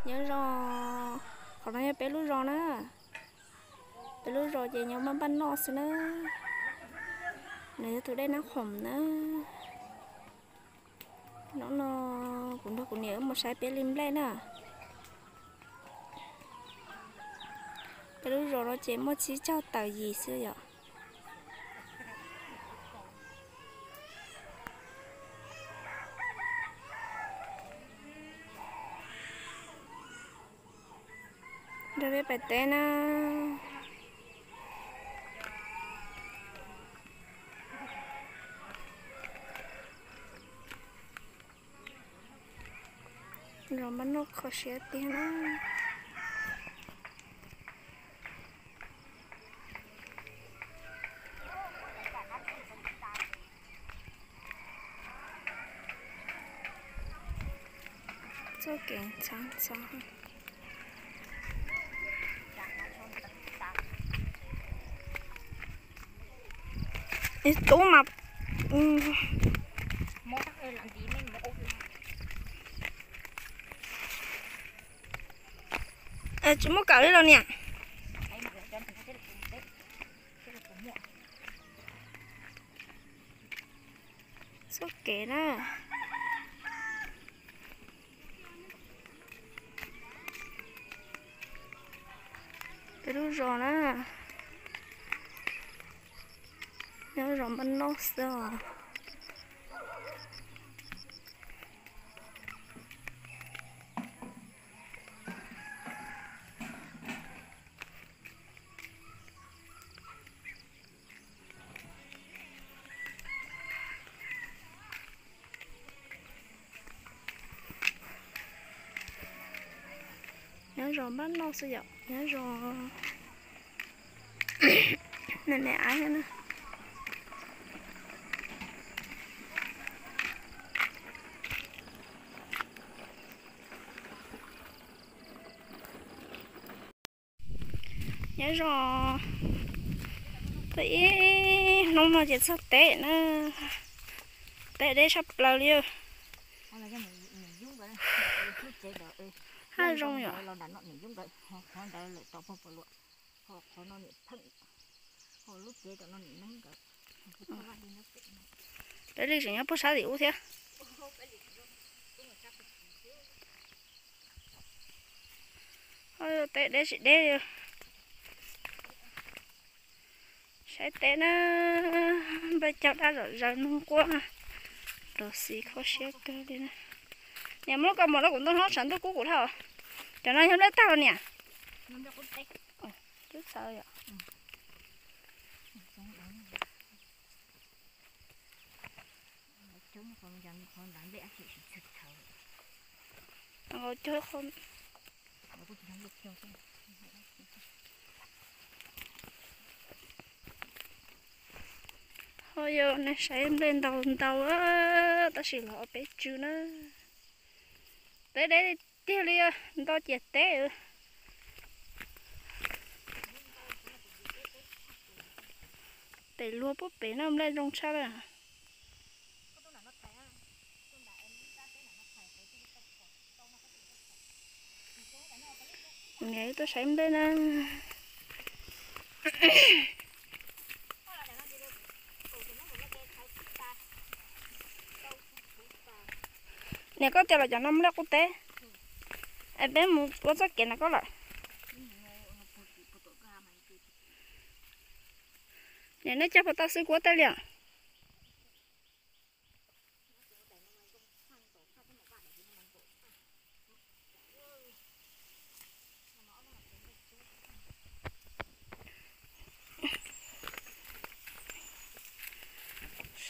Nyob zoo, qhov no yog peb lub zos na. Peb lub zos ces nyob npaj npaj noj xwb na. Nws yog tus dej Nab Khoom na. Hnub no kuv nrog kuv niam wb mus saib peb li nplej na. Peb lub zos no ces muaj tsib caug tawm yim xwb yom. Nrog peb pais teb na. Zos npaj noj kho siab tiag na. Txoj kev ntxhov ntxhov. Tub mas, tsis muaj kawm li los niam. Txoj kev na. Peb lub zos na, nyob zos npaj noj xwb os. Nyob zos npaj noj xwb yom, nyob zos me me ab thiab na. Nyob zoo, tau ib hnub no ces txog teb na, teb deb tshaj plaws li. Haj zoo yom. Peb li tseem nyob puag sab tim ub thiab. Teb deb tsis deb li. Saib teb na, npaj cog dab zom zaws nug quab, rov xis kho siab kawg li na. Niam, muab lub kaus mom rau kuv ntaus no, tshav ntuj kub kuv dhau. Cov no yog nplej tag los niam? Twb txawv yom. Ho yog nej saib nplej ntau ntau tab sis los peb tsw na. Teb deb tiag li, nto ciam teb. Pem luag puag pem no nplej zoo tshaj na. Kuv niam wb tuaj saib nplej na. Niam, koj tias los cov no nplej qub teb, es peb mus ua txoj kev na koj lawm. Niam, nej cog puas tau xwb kuab tej li os?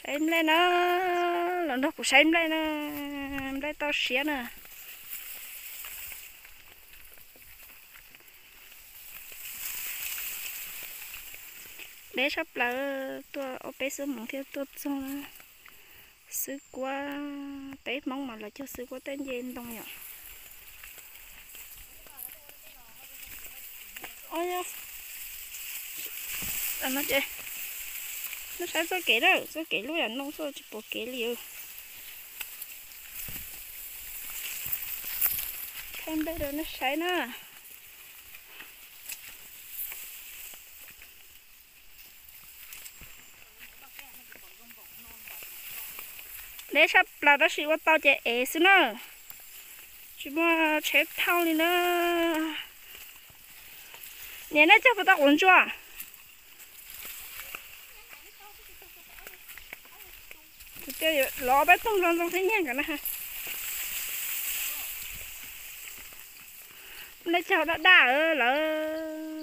Saib nplej na, los nrog kuv saib nplej na, nplej toj siab na. Deb tshaj plaws, tuaj ob peb xuab moos thiaj tuaj txog na. Xwb kuab, peb Hmoob mas lawv cog xwb kuab tej nce ntoo yom. No ces, nej saib txoj kev na, txoj kev lub yam no xwb tsis pom kev li os. Npej rau nej saib na. Deb tshaj plaws tab sis ua tau ces ev xwb na. Tsis muaj tsheb thauj li na. Niam, nej cog puas tau quav ntsuab? Lov peb tug ntxoov ntxoo thiab nyiag nkawd na. Nej cog daj daj lawm.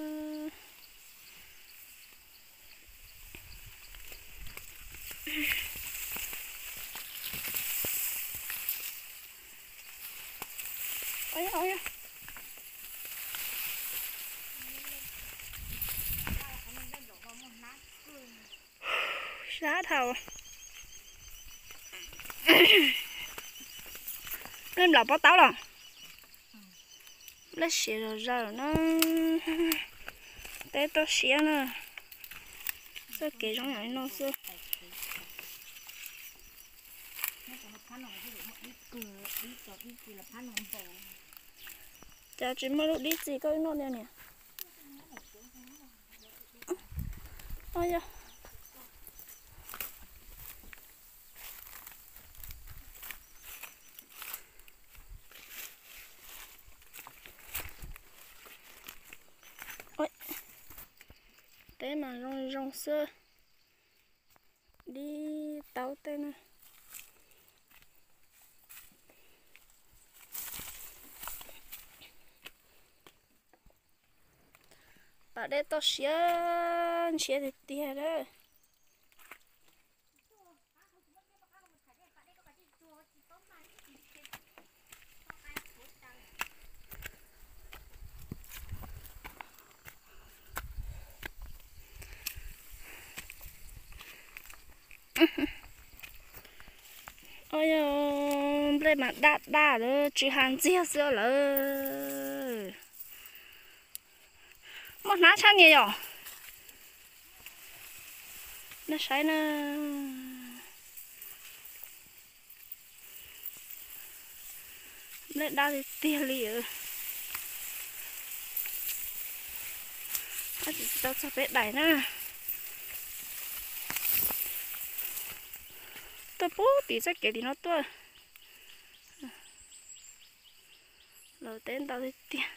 Sab dhau. Nej nplaum pob taub los? Nplej siav zom zaws na. Teb toj siab na. Txoj kev zoo yam li no xwb. Cas tsis muaj lub dib txi koj wb noj li niam? Teb mas zoo zoo xwb. Dib taub tej na. Pas dej toj siab ntshiab tiag tiag lawm. Os, yog nplej mas daj daj lawm, tsis hais ntxiag xwb lawm. Muaj hnab tshaj nias yom? Nej saib na. Nplej daj tiag tiag li. Tsis tau txog peb daim na. Tuaj puag tim txoj kev tim no tuaj. Los teb ntau tiag tiag.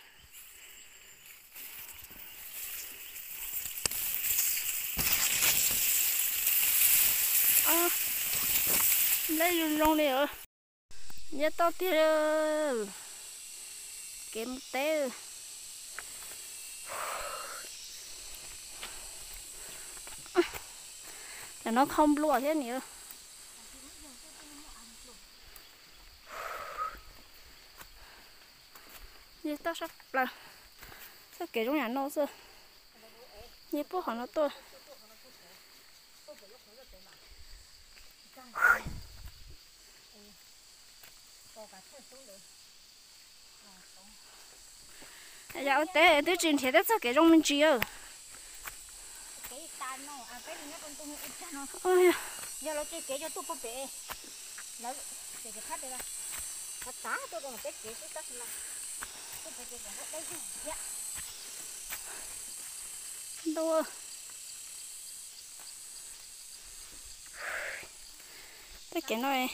Nplej zoo zoo li os. Nyob toj tiag. Kev mus teb. Tam no khau nplua thiab niam. Nyob toj sab plaws. Txoj kev zoo yam no xwb. Nyob puag qhov no tuaj. Yog ua teb twb tsis nrhiav teb txoj kev zoo me ntsis. Ntuj, tej kev no yam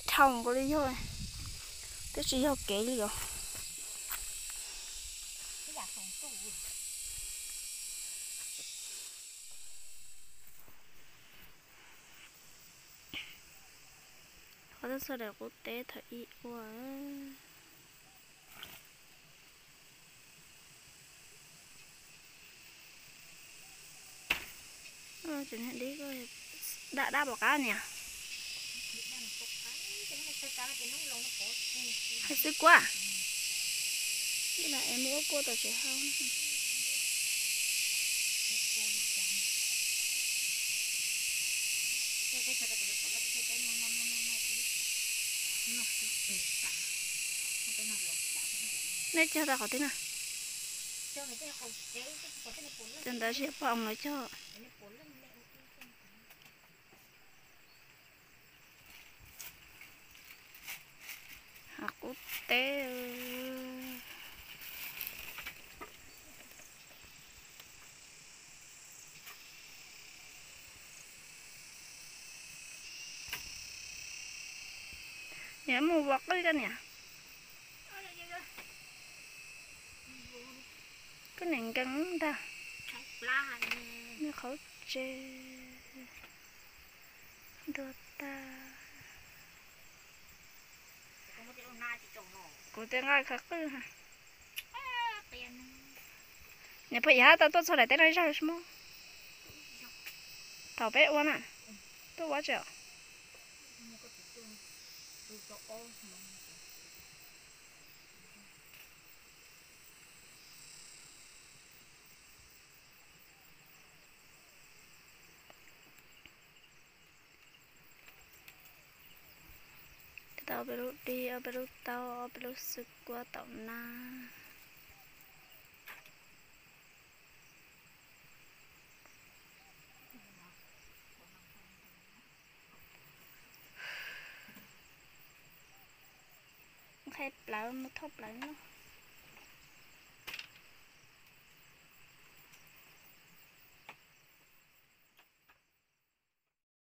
dhau nkaus li yog, twb tsis yog kev li os. Qhov txoj daim qub teb thaum ib ua. Dib daj daj pom qab niam. Hais xwb kuab. Es muab ua kua tom tsev hau. Nej cog tau qhov twg na? Cov ntawd tsis yog poj os, lawv cog. Qub teb. Niam mus vov qwj koj niam. Koj niam nkees ntag. Nws qhov tsev ntuag tag. Kuv tej nqaij khav qwj ha. Niam pog Iab tau tuaj txog daim teb no ib zaug sib muab. Thaum peb ua na, tuaj ua tseem. Tau ob peb lub dib, ob peb lub taub, ob peb lub xwb kuab tom na. Nqhis plawv mus thauj plawv no.